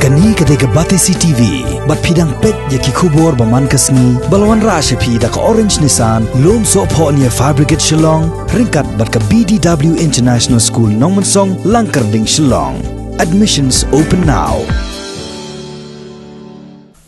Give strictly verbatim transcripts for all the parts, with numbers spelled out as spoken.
Kane ka dei ka Batesi T V, bad phi dang peit ïa ki khubor ba man ka sngi, ba la wanrah sha phi da ka Orange Nissan, Lumsohphoh near Fire Brigade Shillong, ryngkat bad ka B D W International School Nongmensong, Langkyrding, Shillong. Admissions open now.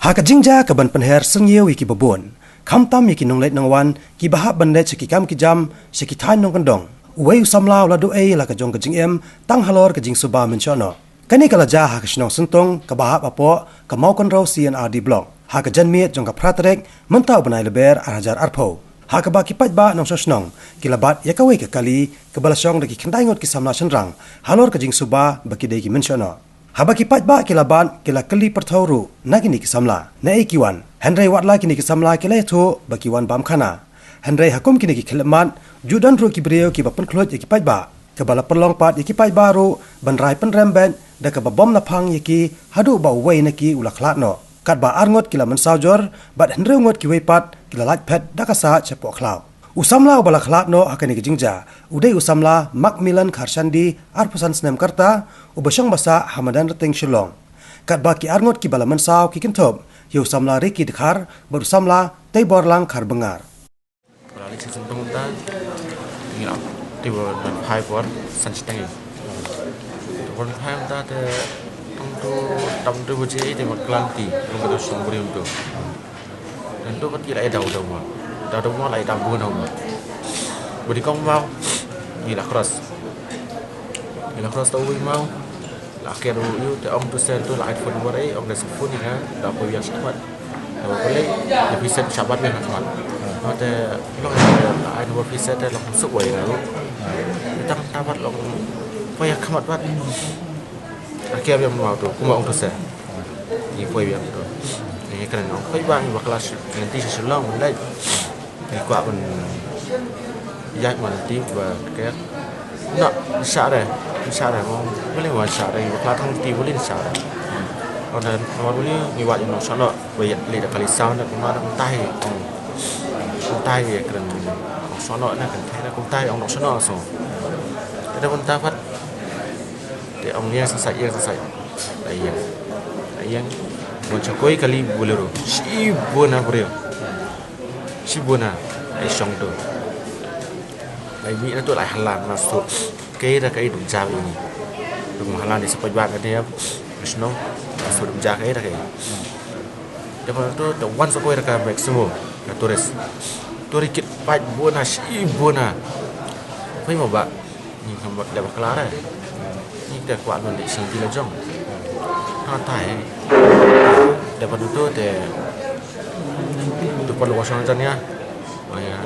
Ha ka jingjia ka ban pynher sngewsih ïa ki babun, khamtam ïa ki nongleit nongwan, ki ba hap ban leit sha ki kam ki jam, sha ki thaiñ nongkyndong, uwei u samla u la duh ei la ka jong ka jingim, tang halor ka jingsuba mynshuwa noh. Kane ka la jia ha ka shnong Syntong, ka ba hap hapoh ka Mawkynrew C and R D Block, ha ka janmiet jong ka phra tarik mynta u bnai Lber ar hajar arphew, ha ka ba ki paidbah nongshong shnong ki la bat ïa kawei ka kali ka ba la shong da ki khyndai ngut ki samla shynrang halor ka jingsuba ba ki dei ki mynshuwa noh. Haba ki paidbah ki la bat, ki la kylli pyrthew ruh na kine ki samla naei ki wan, hynrei wat la kine ki samla ki la ïathuh ba ki wan bam khana. Hynrei ha kum kine ki khyllipmat, ju don ruh ki briew ki ba pynkhluit ïa ki paidbah, ka ba la pynlong pat ïa ki paidbah ruh ban rai pynrem beit da ka ba bom naphang ïa ki haduh ba uwei na ki u la khlad noh. Katba ar ngut ki la mynsaw jur, bad hynriew ngut kiwei pat ki la lait phet da ka sah shapoh khlaw. U samla u ba la khlad noh ha kane ka jingjia u dei u samla Macmillan Kharshandi, arphew san snem ka rta, u ba shong ba sah ha Madanrting, Shillong. Katba ki ar ngut ki ba la mynsaw ki kynthup ïa u samla Ricky Dkhar bad u samla Teiborlang Kharbyngar. Ba la leit sha Syntong mynta, ngi la, te ba don phai por san shiteng. Te ba don phai mynta te, tang tu, tam tu baje te ba klang ti, long ka tu song bri tu. Te tu pat ki la ïa daw daw ma. Daw daw ma la ïa daw bun daw ma. Ba dei kong mau, ngi la cross. Ngi la cross ta uwei mau. La ker u ïu te ong tu sen tu la ai phone bor ei, ong da sa phone ïa nga, da poi biang shakhmat. Da poi lei, da phi sen shabat biang shakhmat. Te long la ai number phi sen te long suk wei nga ru. Te tang tabat long poi ïa khmat bat. La ker biang mau tu, kumba ong tu sen. Ngi poi biang tu. Ngi kren ong poi biang bakla shi, ngi ti shi long lei. Ngi kwah ban ïaid man ti ba ker. Na, shah re, shah re, mo, beli wan shah re, bakla thang ti beli shah re. Wan, wan beli ngi wad ïa nong sono, ba ïa lei da kali sound da kumba da kumtai. Kumtai ïa kren nong sono na kan thai na kumtai ong nong sono so. Te da kumta pat. Te ong ïa sa sa ïa sa sa. Da ïa. Da ïa. Wan shakoi kali Bolero. Shi bona Bolero. Shi bona, ai shong tu. Ai mi na tu lai halan na su. Kai ra kai dum jam ini. Dum halan di sepai ba ka dia. Shnong. Na su dum jam kai ra kai. Te pa tu te wan sa koi ra ka Maximo, ka tourist. Tourist kit pait bona shi bona. Pai mo ba. Ni kam ba da bakla ra. Ni te kwah ban di sing di la jong. Ha tai. Da pa tu te. Tu pa lo shong jan ya. Aya.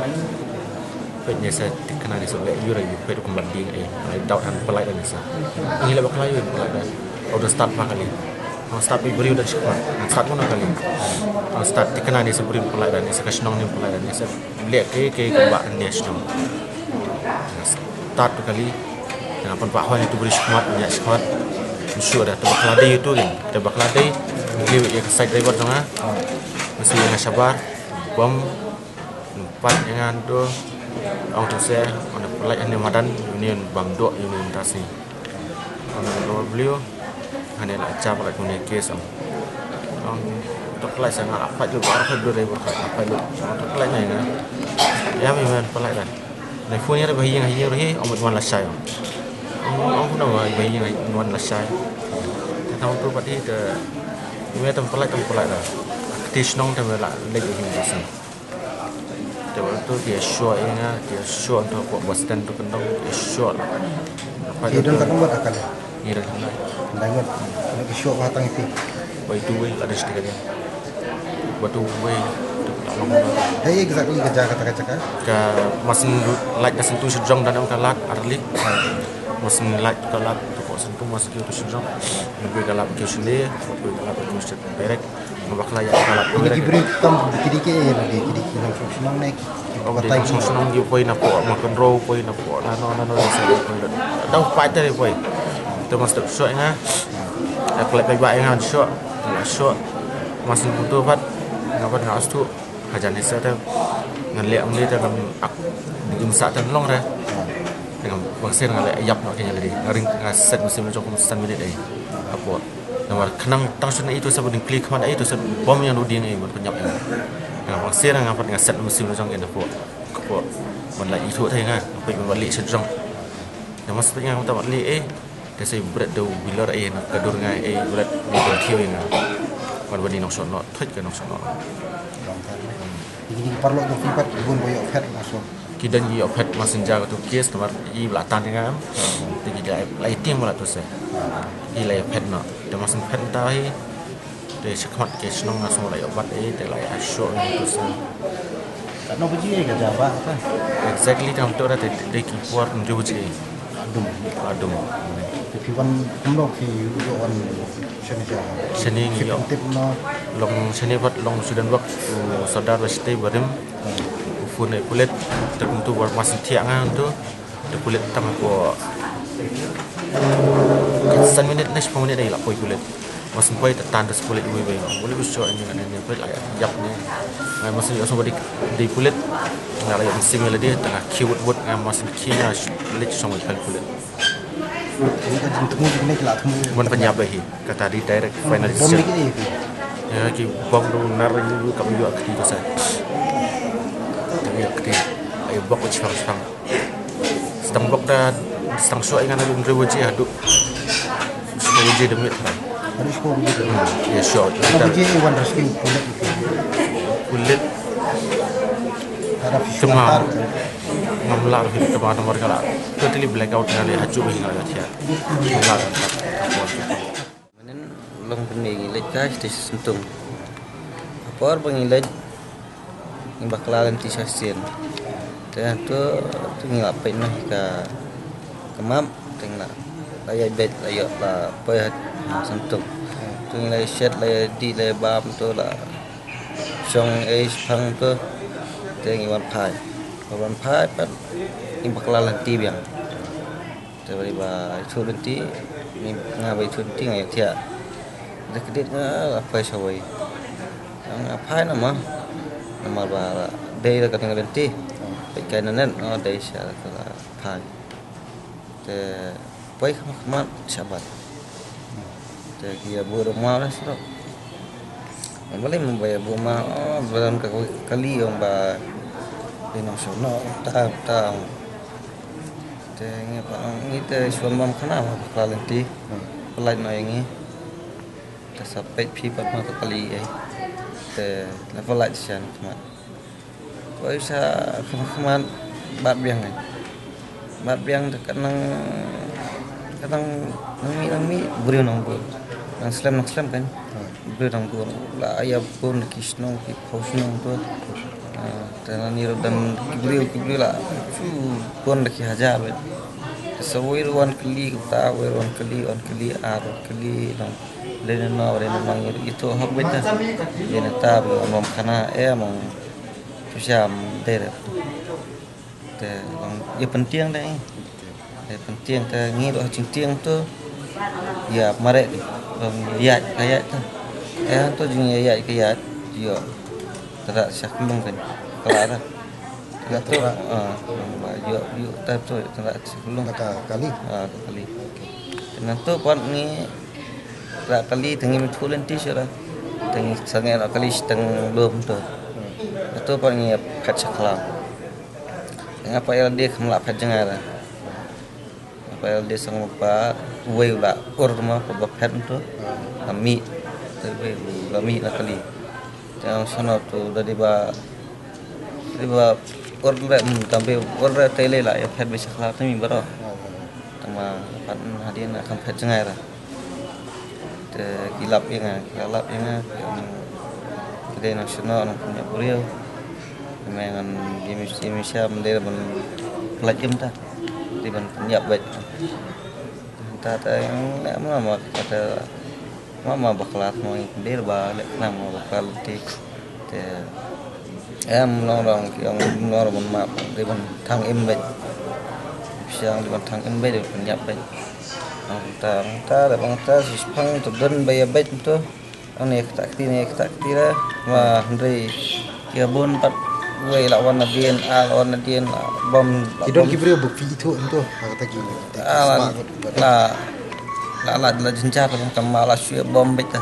Peit ne sa thikna ne sa leh ïu ra ïu peit kum ban ding eh. Ai dau han pelai dan sa. Ngi leh bakla ïu pelai dan. Order start ba kali. Nang start bi briew dan shikmat. Nang start mo na kali. Nang start thikna ne sa briew pelai dan ne sa ka shnong ne pelai dan ne sa leh ke ke kum ba ne shnong. Nang start ba kali. Nang pan ba hoi tu briew shikmat ne shikmat. Shu da tu bakla dei tu kan. Tu bakla dei. Ngi leh ïa ka side driver jong nga. Masih ïa nga shabar. Bom. Pat ïa ngan tu ong tu se, ong tu pelai ane madan, union bam dok, union tasi. Ong tu beliau, ane la cap la kune kes ong. Ong tu pelai sa nga apat lu, apat lu dai berkat, apat lu. Ong tu pelai nai na. Ya mi man pelai dan. Nai phone ya bahi yang hi rohi, ong wan la shai ong. Ong ong na bahi yang wan la shai. Tang tu pat hi te, me tam pelai tam pelai dah. Akti shnong te me la lek hi tasi. Te ba tu ki ïa shoh ïa nga, ki ïa shoh tu ko bus stand tu kendong, ki ïa shoh la. Apa Ki tu don tu? Ka tang ba ta kali. Ira tu. Dangot. Ki shoh ba tang iti. Ba itu wei la ada sedikit ya. Ba tu wei tu la long. Hey, exactly ka jaka ta ka jaka. Ka masin light ka sentu sejong dan ka lat arli. Masin light ka lat tu ko sentu masin tu sejong. Lebih ka lat ke sini, lebih ka lat ke sini. Berek. Nga bakla ïa ka lap. Ini ki briew tam ki dei ki eh, ki dei ki nongshong shnong ne ki, ki Ong dei batai nongshong shnong ki poi na pok ma kynrow poi na pok na no na no na sa poi. Dau pai te poi. Tu mas tu shoh nga. Dak lep bai bai nga shoh. Nga shoh. Mas ni putu pat. Nga pat nga astu. Hajan ni sa te. Nga leh ong dei te ngam ak. Di sa te long re. Ngam bangsen nga leh yap no kenya lagi. Nga ring nga set mesin jong kum san minit ai. Apo. Namar khnang tang shun ïa ito sa ba ding kli khmat ito sa bom ïa u ding ïa ban pynïap ïa nga. Nga bang sir nga pat nga set mynsiem jong ïa na pok. Ka pok ban la ito thai nga. Pek ban leh shen jong. Namar sa pek nga pat leh eh. Te sa bret da u bilor eh na ka dur nga eh bret ni dur thiu ïa nga. Ban ban ni nong shon no thoit ka nong shon no. Ini paralok jong phi pat bun ba ïoh phet masuk. Ki don ki ïoh phet messenger ka tu case namar i ba la tan ïa nga. Te ki la, la ïa tieng ba la tu se. Ki la ïoh phet noh. Te mas phet ta hi. Te shakhmat ki shnong nga sngewbha la ïoh bat eh te la ïa shoh nga tu se. Katno baje ka jia ba ka? Exactly tam tu da te te ki por ndu baje. Adum. Adum. Te phi wan kumno phi ïoh wan shane ja? Shane ngi ïoh. Tip no. Long shane pat long student work u Sardar ba shatei barim. U phone ïa pulit te kumtu ba mas thiah nga tu. Te pulit tang ko. San minit ne shiphew minit ai la poi pulit. Mas poi te tan te pulit wei wei. Pulit u sho ani ani pulit la ïap ni. Ngai mas ïoh sngewbha dei pulit. Nga la ïoh mynsiem ïa lade te nga khie wut wut nga mas khie nga leit shong wei pal pulit. Ini ka jingthmu jingnek la thmu. Mon pynïap hi kata dei direct final decision. Bom ni ki. Ya ki bom tu nar yu yu kam yu akti tu sa. Kami akti. Ayo bok chipang chipang. Stang bok da stang shuwa ingan alu mdrew waji hadu. Shuwa waji demi. Hadu shuwa waji demi. Ya shuwa. Shuwa waji wan rescue pulit. Pulit. Ada visual tar. Ngam lah ruh kita mana mereka lah. Totally blackout dengan dia haju bagi nggak ada tiap. Ngam lah. Menen long pynmih ngi leit kai sha Sentung. Ha por ba ngi leit ngi bakla lynti sha sien. Te tu tu ngi la peit noh ka ka map te ngi la la ïaid beit la ïoh la poi ha Sentung. Tu ngi la shet la dih la bam tu la shong ei shipang tu te ngi wan phai. Wan phai pat ngi bakla lynti biang. Te ba ïathuh lynti, nga ba ïathuh lynti nga ïathiah. Te kdit nga la phai shawei. Nga phai namar, namar ba dei la ka ding lynti. Peit kai nanet nga dei sha la ka la phai. Te phai khmat khmat shabat. Te ki ïa buh da ma la sdok. Balei mo ba ïa buh ma, oh, ba don ka kali ong ba dei nongshong noh ta ta. Te ngi pat ong ngi te shuwa bam khana ma bakla lynti. Pynlait noh ïa ngi. Te sa peit phi pat ma ka kali ei. Te la pynlait sha khmat. Poi sa khmat khmat bat biang ei. Bat biang te ka nang ka nang nang mih nang mih briew nang bun. Nang slem nang slem kan. Briew nang bun. La ïa bun ki shnong ki phew shnong tu. Ah, te nang ni ruh don ki briew ki briew la. Chu bun da ki hajar bad. Te sa wei ruh wan kylli kumta wei ruh wan kylli wan kylli ar wan kylli nang. Lei na no lei na no ngi ruh ïathuh hok bad ta. Lei na ta ba wan bam khana em ong. Pisa ym dei re. Te long ïa pyntieng de. Ïa pyntieng te ngi ruh ha jingtieng tu. Ïa mareh de. Long ïaid ka ïaid tu. Ïa tu jing ïa ïaid ka ïaid. Ïoh. Tara sha klung kan. Kala ta. Ïa tu. Ah, long ba ïoh ïoh ta tu tara sha klung. Kata kali. Ah, kali. Te nangtu pat ngi Ra kali te ngi mit phuh lynti shuh ra. Te ngi sangeh ra kali shiteng lum tu. Atu pat ngi phet sha khlam. Nga pat ïa lade kham lah phet jngai ra. Nga pat ïa lade sngewbha uwei u la ur ma pat ba phet tu. La mih. Te uwei u la mih na kali. Te ong shano tu da dei ba, dei ba ur re, mm, tam be ur re te lei la ïa phet beit sha khlam te mih baroh. Tang ma pat hadien kham phet jngai ra. Te ki lap ïa nga, ki la lap ïa nga, ki ong ki dei nongshong noh, nongpynïap briew. Me ngan ïa mi, ïa mi sha, me dei ban pyllait ïa mynta. Dei ban pynïap beit. Mynta te ïa nga, ma, ma, kata, ma, ma bakla, ma, dei ba leh khnang ma bakla lynti. Te Em, nong rong ki ong nong rong ban map, dei ban thang im beit. Pisa dei ban thang im beit, dei ban ïap beit. Nong ta, nong ta, dei ban ta, shiphang tu don ba ïa beit tu. Ong ne kata kti, ne kata kti ra. Ma, hynrei ki bun pat wei la wan na dien, a la wan na dien, la bom, la Ki don bom. Ki briew ba phi ithuh tu, ha kata ki. A la, la, La la la jynjar la kam la shu bom bit ta.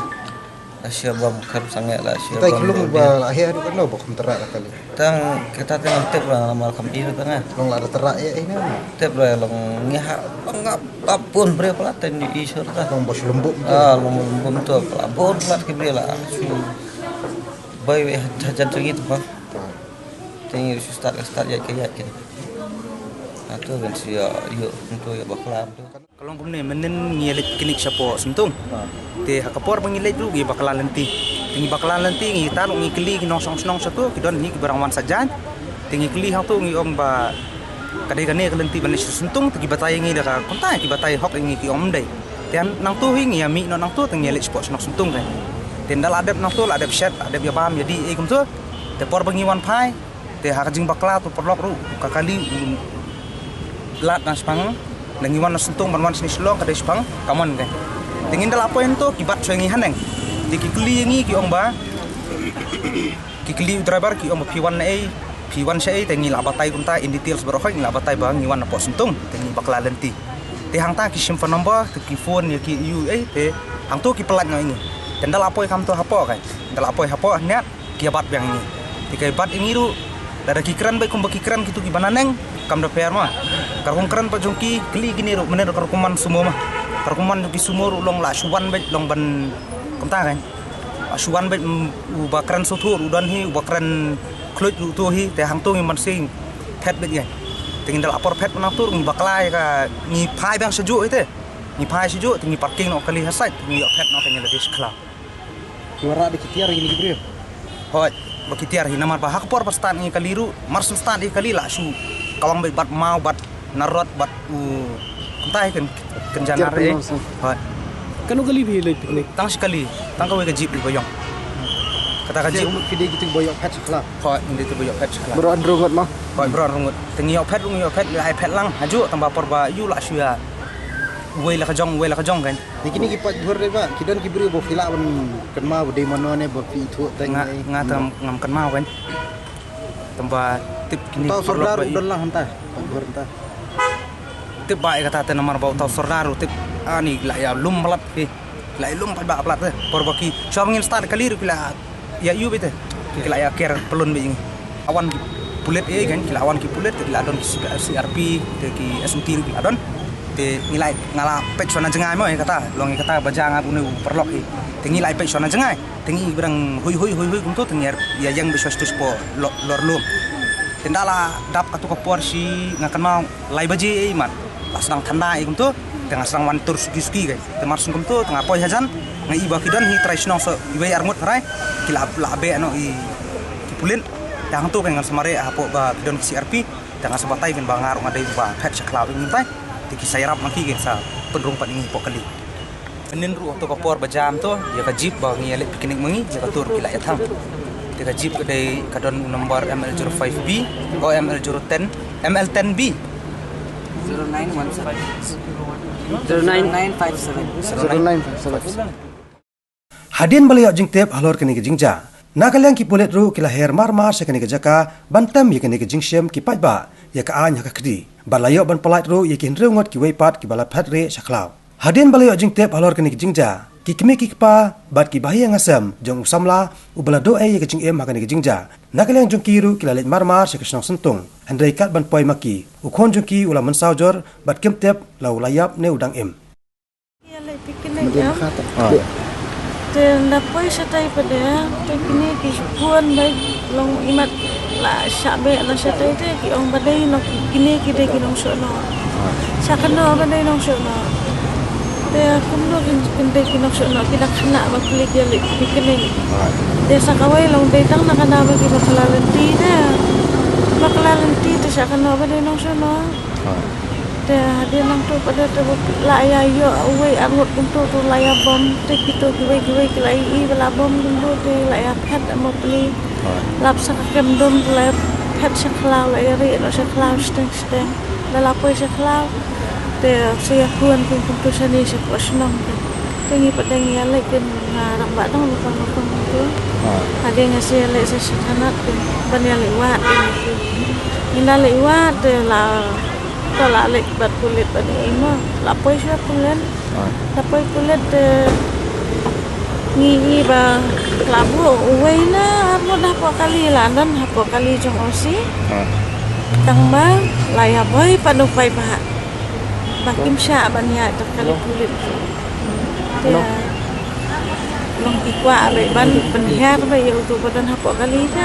La shu bom kam sangeh la shu Kita bom. Khulung bit. Ba la hia ruh kan ba kham tara la kali. Tang kita tang tip la la mal kam ir tang ah. Long la tara ya ini. Tip la long ngi ha long ngap ta pun bre pala ten di isur ta. Long bos lembuk tu. Ah, long lembuk tu pala bot pala ki bre la. Shu bai we hajan tangi tu ba. Tangi shu start start ya ke ya ke. Atu kan shu ya yu tu ya bakla tu. Ka long kumne, mynnin ngi leit picnic shapoh Syntung. Te ha ka por ba ngi leit ruh ngi bakla lynti. Te ngi bakla lynti ngi tang ngi kylli ki nongshong shnong shato ki don hi ki ba rangwan sa jan. Te ngi kylli hangto ngi ong ba ka dei kane ka lynti ban leit sha Syntung te ki batai ngi da ka kumta ki batai hok ngi ki ong ym dei. Te nangto hi ngi ïa mih noh nangto te ngi leit shapoh shnong Syntung te. Te nda la dep nangto la dep shet la dep ïa bam ïa dih ei kumto. Te por ba ngi wan phai Te ha ka jingbakla tu paralok ruh ka kali u lad na shipang na ngi wan na Syntung ban wan shane Shillong ka dei shipang ka mon ka. Te ngin da la poi hangto ki bat shuwa ngi haneng. Te ki kylli ngi ki ong ba ki kylli u driver ki ong ba phi wan na ei phi wan sha ei te ngi la batai kumta in details baroh ngi la batai ba ngi wan na poh Syntung te ngi bakla lynti. Te hangta ki shim phone number te ki phone ïa ki ïu ei te hangto ki pynlait noh ïa ngi. Te nda la poi kam to hapoh ka. Nda la poi hapoh hynne. Ki ïa bat biang ïa ngi. Te ki ïa bat ïa ngi ruh lada ki kren beit kumba ki kren kitu ki ba naneng kam da pher ma. Ka rukom kren pat jong ki kylli kine ruh mynne ruh ka rukom man sumo ma. Ka rukom man jong ki sumo ruh long la shu wan beit long ban kumta kan. La shu wan beit u ba kren suthu ruh don hi u ba kren khluit ruh tu hi te hangto ngi man sing phet beit ngi. Te ngi da la por phet nang tu ngi bakla ïa ka ngi phai biang sha juh hi te. Ngi phai sha juh te ngi parking noh kali ha sait ngi ïoh phet noh te ngi la dei sha khlaw. Ki wanrah da ki tiar ïa kine ki briew. Hooid, ba ki tiar hi namar ba ha ka por ba start ïa kali ruh, mar shu start ïa kali la shu kawang beit bad maw bad narot bad u kumta hi kan kan jan. Tiar ar eh. Pynlong seh. Hooid. Kano kali phi leit picnic? Tang shi kali, tang kawei ka jeep ba ïong. Kata ka jeep. Mut phi dei kitu ba ïoh phet sha khlaw. Hooid, ngi dei tu ba ïoh phet sha khlaw. Baroh hynriew ngut ma? Hooid, baroh hynriew ngut. Te ngi ïoh phet ruh ngi ïoh phet, ngi la ai phet lang. Hajuh tang ba por ba ïoh la shu ïa. Uwei la ka jong, uwei la ka jong kan. Ni kine ki paidbah re ba ki don ki briew ba phi lah ban kynmaw ba dei mano ne ba phi ithuh teng. Nga nga tam ngam kynmaw kan. Tamba tip kine. Tau sordar don lang hanta. Paidbah hanta. Tip ba ïa kata te namar ba tau sordar tip ani la ïa lum palat ki. La ïa lum palat palat te. Por ba ki. Shwa ngin start kali ruh ki la ïa ïu beit te. Ki la ïa ker pelun beit ngi. Awan ki pulit eh kan ki la awan ki pulit te ki la don ki C R P te ki S O T ruh ki la don. Te ngi la nga la peit shwa na jngai mo eh kata long eh kata ba jngai une u paralok eh. Te ngi la peit shwa na jngai. Te ngi brang hui hui hui hui kumto te ngi ïa ïeng beit shwa shwa shwa por lor lum. Te nda la dap katu ka por shi nga kynmaw lai baje eh mat. La sdang thanda eh kumto. Te nga sdang wan tur suki suki kai. Te mar sdang kumto te nga poi hajan. Nga i ba ki don hi trai shnong so iwei arngut trai. Ki la la be ano i ki pulit. Te hangto kai ngan samare hapoh ba ki don ki C R P. Te nga sa batai kan ba nga ruh nga dei ba phet sha khlaw ing tai. Te ki sa ïarap ma ki kan sa pynrung pat ing hapoh kali. Mynnin ruh to ka por ba jam to ïa ka jeep ba ngi ïa leit picnic ma ngi ïa ka tur ki la ïa thang. Te ka jeep ka dei ka don number M L zero five B o M L zero ten M L ten B. Zero nine one seven. Zero nine. Zero nine five seven. Zero nine five seven. Hadien ba la ïoh jingtip halor kane ka jingjia, na ka liang ki pulit ruh ki la her mar mar sha kane ka jaka ban tem ïa kane ka jingshim ki paidbah ïa ka aiñ ha ka kti. Bad la ïoh ban pyllait ruh ïa ki hynriew ngut kiwei pat kiba la phet rieh sha khlaw. Hadien ba la ïoh jingtip halor kane ka jingjia, ki kmie ki kpa bad ki bahaïing hasem jong u samla uba la duh ei ïa ka jingim ha kane ka jingjia, na ka liang jong ki ruh ki la leit mar mar sha ka shnong Syntung. Hynrei kat ban poi ma ki, u khun jong ki u la mynsaw jur bad kim tip la u la ïap ne u dang im. Ïa leit picnic ïa. Te nda poi shatai pat de, te kine ki phone beit long imat la shah beh la shatai te ki ong ba dei noh kine ki dei ki nongshong noh. Sha kano ba dei nongshong noh. Te kumno kin kin dei ki nongshong noh ki da khynnah ba klik ïa leit picnic. Te sa kawei long dei tang na kano ba ki bakla lynti te. Bakla lynti te sha kano ba dei nongshong noh. Te hadien nangto pat de te la ïa ïoh uwei arngut kumto te la ïa bom te kito kiwei kiwei ki la ïohi ba la bom kumto te la ïa phet ha ma pli. Lap sa ka kem dum te la ïa phet sha khlaw la ïa rieh noh sha khlaw shiteng shiteng. La la poi sha khlaw te sa ïa khun kum kumto shane sha ka shnong te. Te ngi pat de ngi ïa leit kin nga rangbah dang ba pang ba pang kumto. Hadien nga sa ïa leit sa sha thanat te ban ïa leit wad te ngi. Ngi la leit wad te la Ta la leit bad pulit bad ei mo. La poi sha pulit. Ah. La poi pulit te ngi i ba la buh uwei na arngut hapoh kali la don hapoh kali jong O C. Ah. Tang ba la ïa boi pat u paidbah. Ba kim shah ban ïa ta kali pulit. Te long ki kwah ba ban pynhiar ba ïa uto ba don hapoh kali te.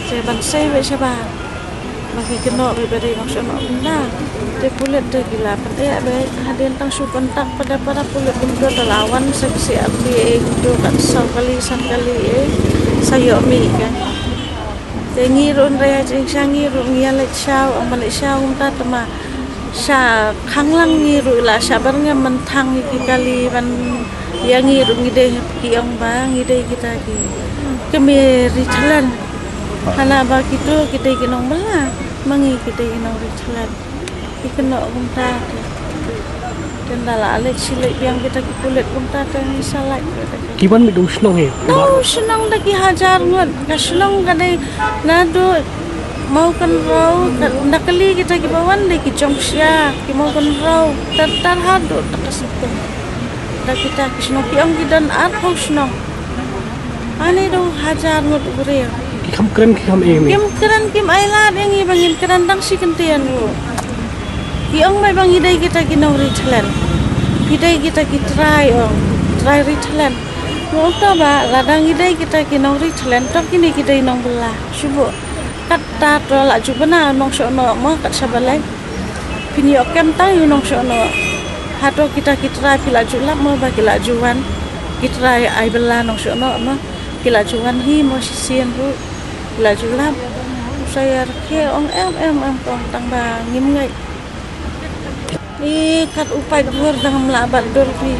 Te ban sei ba shabar. Ba ki kynnoh ba ba dei nongshong noh kumta. Te pulit te ki la pyneh ba hadien tang shu kontak pada para pulit kumto te la wan sa ki C R P A kumto kat saw kali san kali eh sa ïoh mih ka. Te ngi ruh hynrei ha jingshisha ngi ruh ngi ïa leit shaw, ym ban leit shaw kumta te ma sha khang lang ngi ruh la sha bar ngam mynthang ïa ki kali ban ïa ngi ruh ngi dei ki ong ba ngi dei kita ki kmie ri thlen. Hana ba kito ki dei ki nongbylla, ma ngi ki dei ki nongri thlen. Ki kynnoh kumta. Te ynda la leit shi leit biang kita ki pulit kumta te ngi sa lait. Ki wan mih da u shnong hi. Da u shnong da ki hajar ngut, ka shnong ka dei naduh Mawkynrew, ka da kali kita kiba wan dei ki jong Shia, ki Mawkynrew, tar tar haduh ta ka Sengkung. Da kita ki shnong ki ong ki don arphew shnong. Ani da u hajar ngut u briew. Ki kham kren ki kham ïa ngi. Kim kren kim ailad ïa ngi ba ngin kren dang shi kyntien ruh. Ki ong ba ngi dei kita ki nongri thlen. Ki dei kita ki trai ong. Trai ri thlen. Nga ong to ba lada ngi dei kita ki nongri thlen to kine ki dei nongbylla. Shu buh. Kata to la ju bna nongshong noh mo kat sha balei. Phin ïoh kem tang ïa u nongshong noh. Hato kita ki trai phi la ju lap mo ba ki la ju wan. Ki trai ai bylla nongshong noh mo. Ki la ju wan hi mo shisien ruh. Ki la ju lap. U sa ïa rkhie ong em em em kong tang ba ngim ngeit. I kat u paidbah dang ym lah bat dur phi.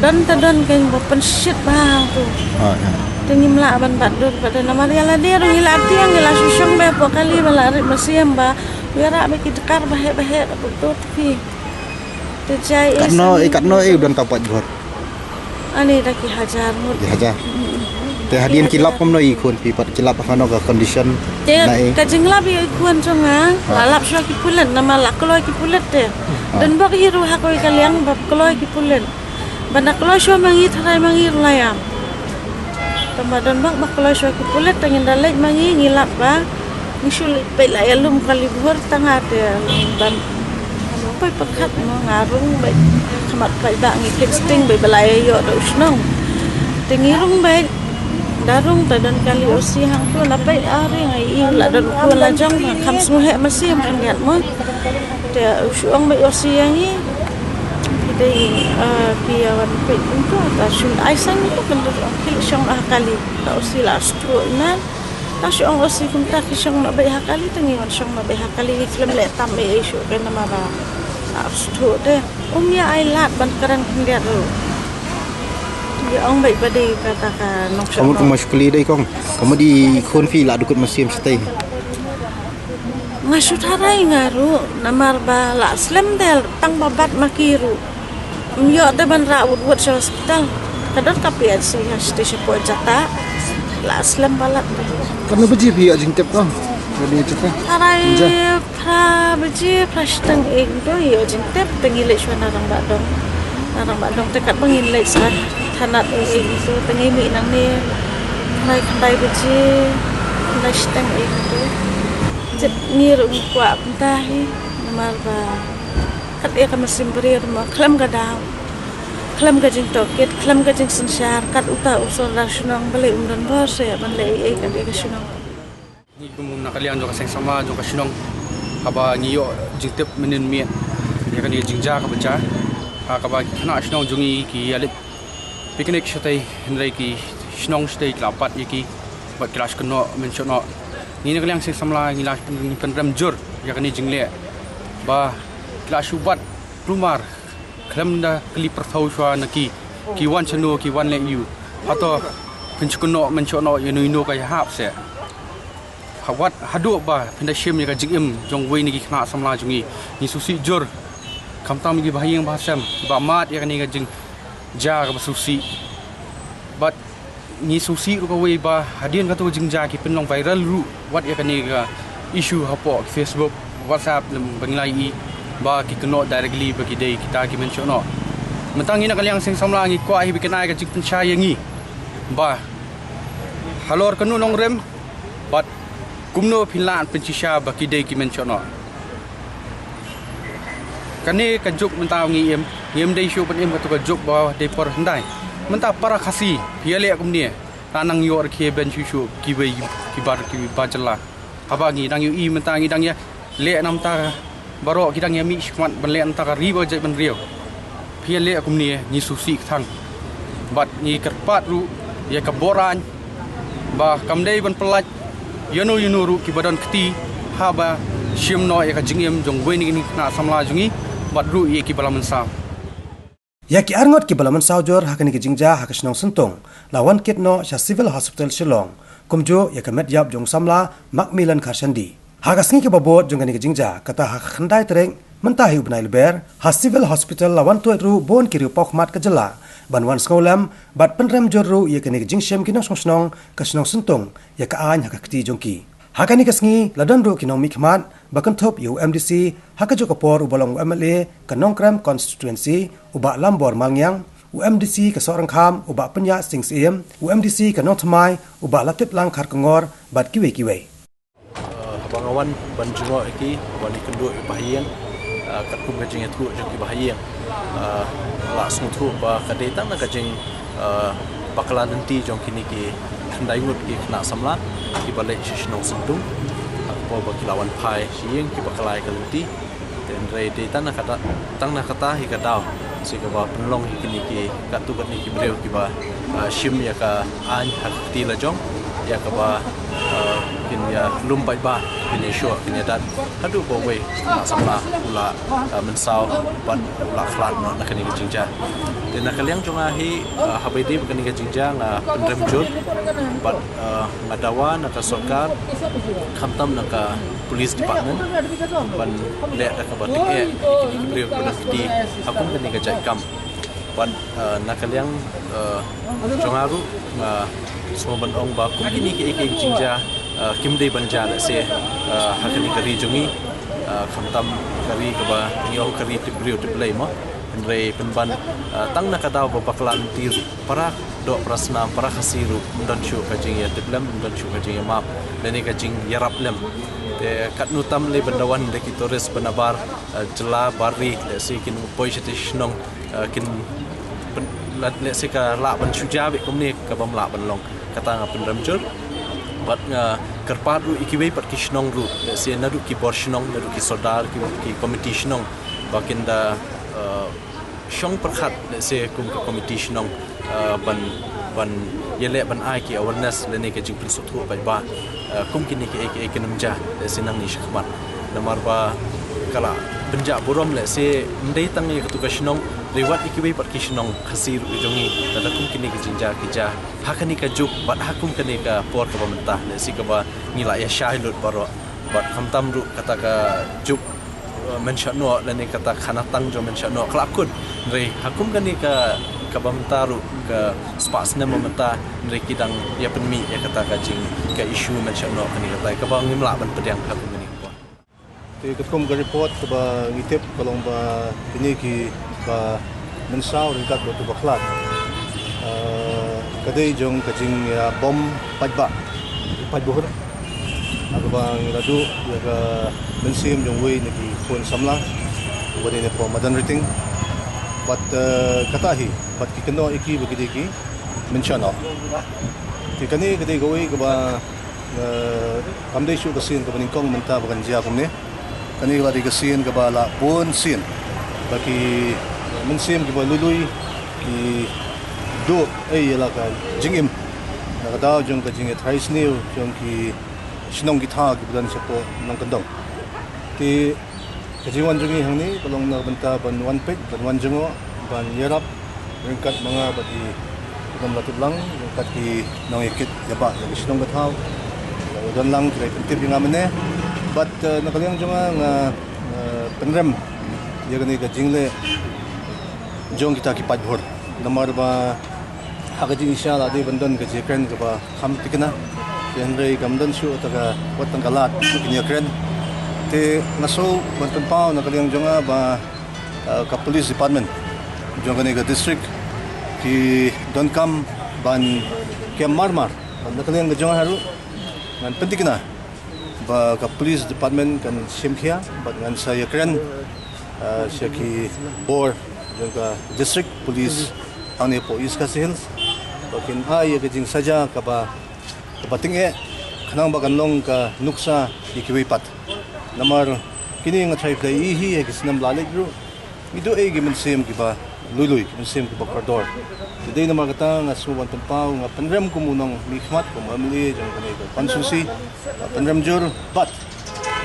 Don ta don kein ba pynshit bha hangtu. Ah, ïa. Te ngim lah ban bat dur pat da namar ïa lade ruh ngi la tieng ngi la shu shong ba hapoh kali ba la rit mynsiem ba. Ïa rah ba ki dkar ba heh ba heh ka put dur phi. Te jai i katno sang i katno i u don ta paidbah. Ani da ki hajar ngut. Ki hajar. Mm. Te hadien ki lap kumno i khun phi pat ki lap ha kano ka condition. Te na i ka jinglap i khun jong nga, ah, la lap shuwa ki pulit namar la kloi ki pulit te. Ah. Don bok hi ruh ha kawei ka liang ba kloi ki pulit. Ba na kloi shuwa ma ngi tharai ma ngi ruh la ïam. Tang ba don bok ba kloi shuwa ki pulit tang ngin da leit ma ngi ngi lap ba. Ngi shu leit peit la ïalum kali bhur tang nga te ban poi pyrkhat mo nga rung beit. Khmat peit ba ngi kit sting beit ba la ïa ïoh da u shnong. Te ngi rung beit da rung ta don kali O C hangtu na peit a ring ai i la don u khun la jong nga kham sngewheh mynsiem khyndiat mo. Te u shu ong beit O C ïa ngi. Te i, eh, phi ïa wan peit kumto ta shu ai sang kumto ong phi la shong ha kali. Ta O C la stroh i man. Ta shu ong O C kumta ki shong noh beit ha kali te ngi wan shong noh beit ha kali ngi khlem leh tam ei ei shuh kein namar ba la sdang te. Um ïa ai lad ban kren khyndiat ruh. Ïa ong beit ba dei kata ka nongshong noh. Ka mut kumba shu kylli dei kong. Ka mut i khun phi la dukut mynsiem shatei. Nga shu tharai nga ruh namar ba la slem te tang ba bat ma ki ruh. Ym ïoh te ban rah wut wut sha hospital. Ka don ka P H C ha shatei shapoh jata. La slem palat te. Katno baje phi ïoh jingtip to? Katno jingtip? Tharai phra baje, phra shiteng ek to ïoh jingtip te ngi leit shuwa na Rangbah Dong. Na Rangbah Dong te katba ngin leit sha thanat ek ek to te ngi mih nangne. Tharai khyndai baje, khyndai shiteng ek to. Jit ngi ruh ngi kwah kumta hi namar ba kat ïa ka mynsiem briew ruh ma khlem ka daw, khlem ka jingtohkit, khlem ka jingsynshar, kat uta u sordar shnong balei um don bor seh ban leh ei ei kat ïa ka shnong. Ngi kum na ka liang jong ka seng samla jong ka shnong haba ngi ïoh jingtip mynnin miet ïa kane ka jingjia kaba jia ha kaba ki khynnah shnong jong ngi ki ïa leit picnic shatei hynrei ki shnong shatei ki la bat ïa ki bad ki la shu kynnoh mynshuh noh. Ngi na ka liang seng samla ngi la pyn-, pynrem jur ïa kane jingleh ba ki la shu bat kulmar khlem da kylli pyrthuh shuwa na ki, ki wan shano ki wan leh aiu. Hato phin shu kynnoh mynshuh noh ïa no ïa no ka ïahap seh. Ha wat haduh ba phin da shim ïa ka jingim jong uwei na ki khynnah samla jong ngi. Ngi sngewsih jur khamtam ki bahaïing bahasem kiba mad ïa kane ka jingjia kaba sngewsih. Bad ngi sngewsih ruh kawei ba hadien kato ka jingjia ki pynlong viral ruh wat ïa kane ka issue hapoh Facebook. WhatsApp lem ba ngi la ïohi ba ki kynnoh directly ba ki dei kita ki mynshwa noh. Mynta ngi na ka liang seng samla ngi kwah hi ba kin ai ka jingpynshai ïa ngi ba halor kano nongrim bad kumno phin lah pynshisha ba ki dei ki mynshwa noh. Kane ka juk mynta ngi im, ngim dei shuh ban im kato ka juk ba dei por hyndai. Mynta para Khasi phi ïaleh kumne, la nang ïoh rkhie ban shuh shuh kiwei ki bar ki bar jylla. Haba ngi dang ïohi mynta ngi dang ïaleh na mynta baroh ki dang ïa mih shakhmat ban leh na mynta ka ri ba jait bynriew. Phi ïaleh kumne ngi sngewsih kthang bad ngi kyrpad ruh ïa ka bor aiñ ba kam dei ban pyllait ïano ïano ruh kiba don kti haba shim noh ïa ka jingim jong uwei na kine ki khynnah samla jong ngi bad ruh ïa kiba la mynsaw. Ïa ki arngut kiba la mynsaw jur ha kane ka jingjia ha ka shnong Syntung la wan kit noh sha Civil Hospital Shillong, kumjuh ïa ka met ïap jong u samla Macmillan Kharshandi. Ha ka sngi kaba bud jong kane ka jingjia, kata ha ka khyndai tarik mynta hi u bnai Lber, ha Civil Hospital la wan tuid ruh bun ki riew paw khmat ka jylla ban wan sngewlem bad pynrem jur ruh ïa kane ka jingshim ki nongshong shnong ka shnong Syntung ïa ka aiñ ha ka kti jong ki. Ha kane ka sngi la don ruh ki nongmihkhmat ba kynthup ïa u MDC, ha kajuh ka por uba long u MLA ka Nongkrem constituency, u Bah Lambor Malngiang, u MDC ka Sohryngkham, u Bah Pynïaid Sing Syiem, u MDC ka Nongthymmai, u Bah Latiplang Kharkongor bad kiwei kiwei. Uh, haba nga wan ban jngoh ïa ki, ban ïakynduh ïa ki bahaïing, uh, katkum ka jingïathuh jong ki bahaïing, uh, la sngewthuh ba ka dei tang na ka jing, uh, bakla lynti jong kine ki khyndai ngut ki khynnah samla kiba leit sha shnong Syntung, uh, ha ka por ba ki la wan phai sha ïing kiba khlaiñ ka lynti. Te hynrei dei tang na kata, tang na kata hi ka daw, shi kaba pynlong hi kine ki katto katne ki briew kiba, ah, shim ïa ka aiñ ha ka kti la jong, ïa kaba, ah, kin ïa lum paidbah, kin ïa shoh, kin ïa dat haduh ba uwei u khynnah samla u la, ah, mynsaw bad u la khlad noh na kane ka jingjia. Te na ka liang jong nga hi, ah, haba ïadei bad kane ka jingjia nga pynrem jur bad, ah, nga dawa na ka sorkar, khamtam na ka police department, ban leh da kaba tyngeh ïa kine ki briew kiba dang kti ha kum kane ka jait kam. Bad, ah, na ka liang, ah, jong nga ruh nga sngew ban ong ba kum kine kiei kiei ki jingjia, ah, kim dei ban jia lehse, ah, ha kane ka ri jong ngi, ah, khamtam ka ri kaba ngi ong ka ri tip briew tip Blei mo. Hynrei pynban, ah, tang na ka daw ba bakla lynti ruh, para doh para snam, para Khasi ruh, ym don shuh ka jingïatiplem, ym don shuh ka jingïamap lane ka jingïarap lem. Te katno tam lei ban da wan da ki tourist ba nabar, ah, jylla bar ri, lehse kin poi shatei shnong, ah, kin pyn-, la-, lehse ka lah ban shu jia beit kumne, kaba ym lah ban long. Kata nga pynrem jur bad nga kyrpad ruh ïa kiwei pat ki shnong ruh, lehse naduh ki bor shnong, naduh ki sordar, ki, ki komiti shnong, ba kin da, ah, shong pyrkhat lehse kum ka komiti shnong, ah, ban, ban ïaleh ban ai ki awareness lane ka jingpynsngewthuh paidbah, ah, kum kine kiei kiei kin ym jia lehse nangne shakhmat. Namar ba ka la pynjah burom lehse ym dei tang ïa katu ka shnong, hynrei wat ïa kiwei pat ki shnong Khasi ruh ki jong ngi, lada kum kine ki jingjia ki jia ha kane ka juk bad ha kum kane ka por kaba mynta, lehse kaba ngi la ïa shai lut baroh. Bad khamtam ruh kata ka juk, eh, mynshwa noh lane kata ka khanatang jong mynshwa noh ka la kut. Hynrei ha kum kane ka, kaba mynta ruh ka spah snem ba mynta, hynrei ki dang ïa pynmih ïa kata ka jing, ka issue mynshwa noh kane katai kaba ngim lah ban pdiang ha kum kane ka por. Te katkum ka report kaba ngi tip ka long ba kine kiba mynsaw ryngkat bad kiba khlad, eh, ka dei jong ka jingïabom paidbah, paidbah. Ha kaba ngi la duh ïa ka mynsiem jong uwei na ki khun samla uba dei na pdeng madan Riting. Bad, eh, kata hi, bad ki kynnoh ïa ki ba ki dei ki mynshwa noh. Te kane ka dei kawei kaba, eh, kam dei shuh ka sien kaba nyngkong mynta ba kan jia kumne. Kane ka la dei ka sien kaba la bun sien ba ki mynsiem kiba lui lui ki duh ei ïa la ka jingim na ka daw jong ka jingïatrai sniew jong ki shnong ki thaw kiba don shapoh Nongkyndong. Te ka jingwan jong ngi hangne ka long na ka bynta ban wan peit, ban wan jngoh, ban ïarap ryngkat ma nga bad i Nonglam Latiplang ryngkat ki nongïakit ïa ba ïa ka shnong ka thaw. Ïa u don lang ki la pyntip ïa nga mynne. Bad, eh, na ka liang jong nga nga, eh, pynrem ïa kane ka jingleh jong kita ki paidbah. Namar ba ha ka jingshisha la dei ban don ka jingkren kaba kham thikna. Hynrei kam don shuh ta ka wat tang ka lad shuh kine kren. Te nga sngew ban pynpaw na ka liang jong nga ba, uh, ka police department jong kane ka district ki donkam ban kem mar mar. Na ka liang ka jong nga ruh ngan pynthikna ba ka police department kan shim khia bad ngan sa ïakren, uh, sha ki bor jong ka district police hangne hapoh East Khasi Hills ba kin ai ïa ka jingsaja kaba kaba tyngeh, khnang ba kan long ka nuksa ïa kiwei pat. Namar kine nga tharai phi la ïohi hi ha ki snem ba la leit ruh ngi duh ei ki mynsiem kiba lui lui, ki mynsiem kiba kordor. Te dei namar kata nga sngew ban pynpaw, nga pynrem kum u nongmihkhmat, kum u M L A jong kane ka constituency, nga pynrem jur bad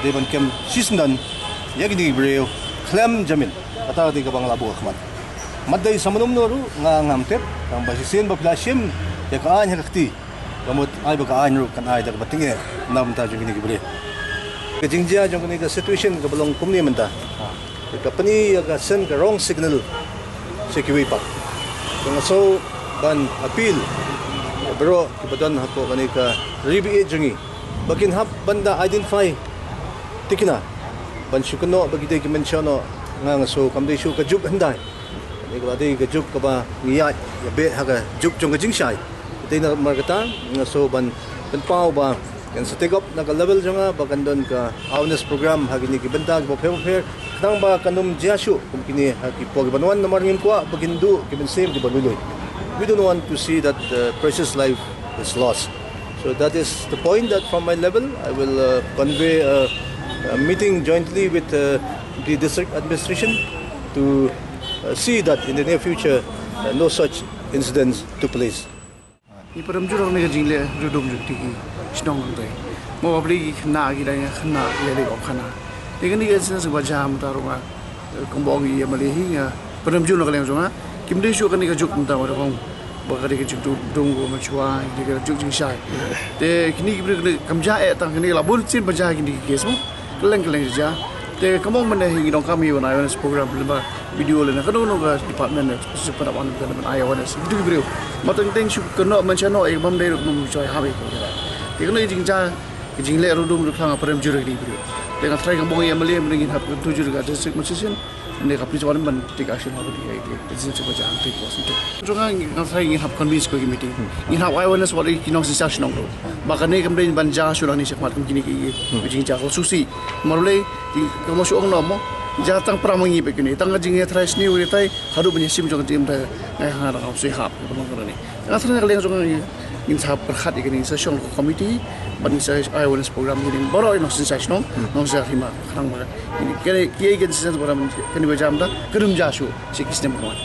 dei ban kem shisyndon ïa kine ki briew khlem jamin. Kata ka dei kaba nga la buh ha khmat. Mat dei sa mynno mynno ruh nga ngam tip, tang ba shisien ba phi la shim ïa ka aiñ ha ka kti, ka mut ai ba ka aiñ ruh kan ai da kaba tyngeh na ka bynta jong kine ki briew. Ka jingjia jong kane ka situation kaba long kumne mynta, ka pyni ïa ka send ka wrong signal sha kiwei pat. Te nga sngew ban appeal ïa baroh kiba don hapoh kane ka ri baieit jong ngi ba kin hap ban da identify, thikna, ban shu kynnoh ba ki dei ki mynsiem noh. Nga, nga sngew kam dei shuh ka juk hyndai. Kane ka la dei ka juk kaba ngi ïaid ïa beh ha ka juk jong ka jingshai. Te namar kata nga sngew ban pynpaw ba kan sa take up na ka level jong nga ba kan don ka awareness program ha kine ki bynta kiba pher bapher, khnang ba kan ym jia shuh kum kine ha ki por kiban wan, namar ngim kwah ba kin duh ki mynsiem kiba lui lui. We don't want to see that, uh, precious life is lost. So that is the point that from my level I will, uh, convey a, a meeting jointly with, uh, the district administration to, uh, see that in the near future, uh, no such incidents took place. Ngi pynrem jur ha kane ka jingleh rudum jong kine ki shnong nongtrei. Mo ba phi ki khynnah ki dang ïa khynnah ïa leh kum khynnah. Te kane ka incident ba jia mynta ruh nga, eh, kumba ong i M L A hi, nga pynrem jur na ka liang jong nga. Kim dei shuh kane ka juk mynta, ba da kong ba ka dei ka jingdum, dum ko mynshuwa, ka dei ka juk jingshai. Te kine ki briew kine kam jia eh, tang kine la bun sien ba jia kine ki case mo. Kylleng kylleng jia. Te kumba ong mynne hi ngi donkam ïa u awareness program lyngba B D O lane kano kano ka department ne, shu pynrem ban, ban ai awareness ïa kine ki briew. Ba teng teng shu kynnoh mynshuwa noh ïa ka bym dei ruh, bym shuwa hap ïa ka. Te kane ka jingjia, ka jingleh rudum ruh nga pynrem jur ïa kine ki briew. Te nga tharai kumba ong i M L A mynne ngin hap kyntu jur ïa ka district administration ne ka police department ban take action ha kane ka incident ba jia hangtei. Jong nga, nga tharai ngin hap convince ko ki meeting. Ngin hap awareness wat ïa ki nongsynshar shnong ruh ba kane kam dei ban jia shuh nangne shakhmat kum kine ki, ki jingjia ko susi. Namar balei, ki, kumba shu ong noh mo, jia tang para ma ngi bad kine, tang ka jingïatrai sniew ïatrai haduh ban ïashim jong ka jingim, te ngi hap ban sngewsih hap ban long kane. Nga tharai na ka liang jong nga ngin sa pyrkhat ïa kane, ngin sa shong ka committee bad ngin sa ai awareness program ïa kine baroh ïa ki nongsynshar shnong, nongsynshar hima, khnang ba kane, kane, kane ka incident ba, kane ba jia mynta kan ym jia shuh sha ki snem ban wan.